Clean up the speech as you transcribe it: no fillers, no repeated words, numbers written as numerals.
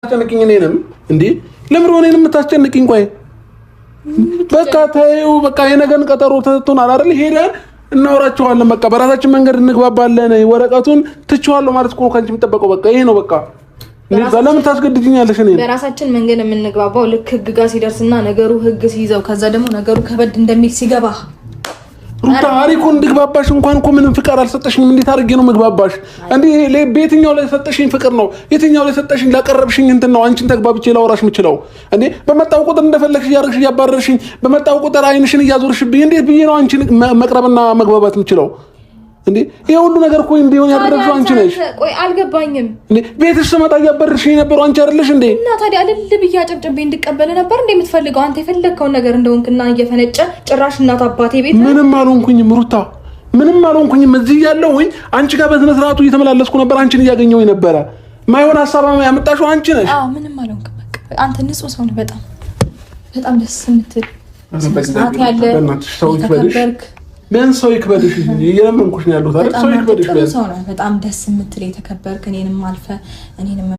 አታስጨንቅኝ። እኔንም እንዴ ለምን ሆነ እኔንም የምታስጨንቅኝ? ቆይ በቃ ተይው። በቃ የነገን ቀጠሮ ተሰጥቶናል አይደል? ሄደን እናወራቸዋለን። በቃ በራሳችን መንገድ እንግባባለን። ወረቀቱን ትቼዋለሁ ማለት እኮ ነው ከአንቺ የሚጠበቀው። በቃ ይሄ ነው በቃ። ለምን ታስገድጂኛለሽ? እኔን በራሳችን መንገድ የምንግባባው ልክ ህግ ጋር ሲደርስና ነገሩ ህግ ሲይዘው ከዛ ደግሞ ነገሩ ከበድ እንደሚል ሲገባ ሩታ አሪኮ እንድግባባሽ እንኳን እኮ ምንም ፍቅር አልሰጠሽኝም። እንዴት አድርጌ ነው ምግባባሽ? እንዴ በየትኛው ላይ ሰጠሽኝ ፍቅር ነው? የትኛው ላይ ሰጠሽኝ ላቀረብሽኝ እንትን ነው አንቺን ተግባብቼ ላወራሽ የምችለው? እንዴ በመጣው ቁጥር እንደፈለግሽ እያደረግሽ እያባረርሽኝ፣ በመጣው ቁጥር አይንሽን እያዞርሽብኝ እንዴት ብዬ ነው አንቺን መቅረብና መግባባት የምችለው? እንዴ ይሄ ሁሉ ነገር እኮ እንዲሆን ያደረግሽው አንቺ ነሽ። ቆይ አልገባኝም። እንዴ ቤትሽ ስመጣ እያባረርሽኝ የነበረው አንቺ አይደለሽ እንዴ? እና ታዲያ እልል ብዬ አጨብጭቤ እንድቀበል ነበር እንዴ የምትፈልገው? አንተ የፈለግከውን ነገር እንደሆንክና እየፈነጨ ጭራሽ እናት አባቴ ቤት ምንም አልሆንኩኝም ሩታ፣ ምንም አልሆንኩኝም። እዚህ ያለሁኝ አንቺ ጋር በስነ ስርዓቱ እየተመላለስኩ ነበር፣ አንቺን እያገኘሁኝ ነበረ። ማይሆን ሀሳብ ያመጣሽው አንቺ ነሽ። አዎ ምንም አልሆንክም። በቃ አንተ ንጹህ ሰው ነህ። በጣም በጣም ደስ የምትል ስነ ስርዓት ያለ የተከበርክ ቢያንስ ሰው ይክበድሽ እየለመንኩሽ ነው ያለሁት አይደል? ሰው ይክበድሽ ቢያንስ። ሰው ነህ። በጣም ደስ የምትል የተከበርክ፣ እኔንም አልፈህ እኔንም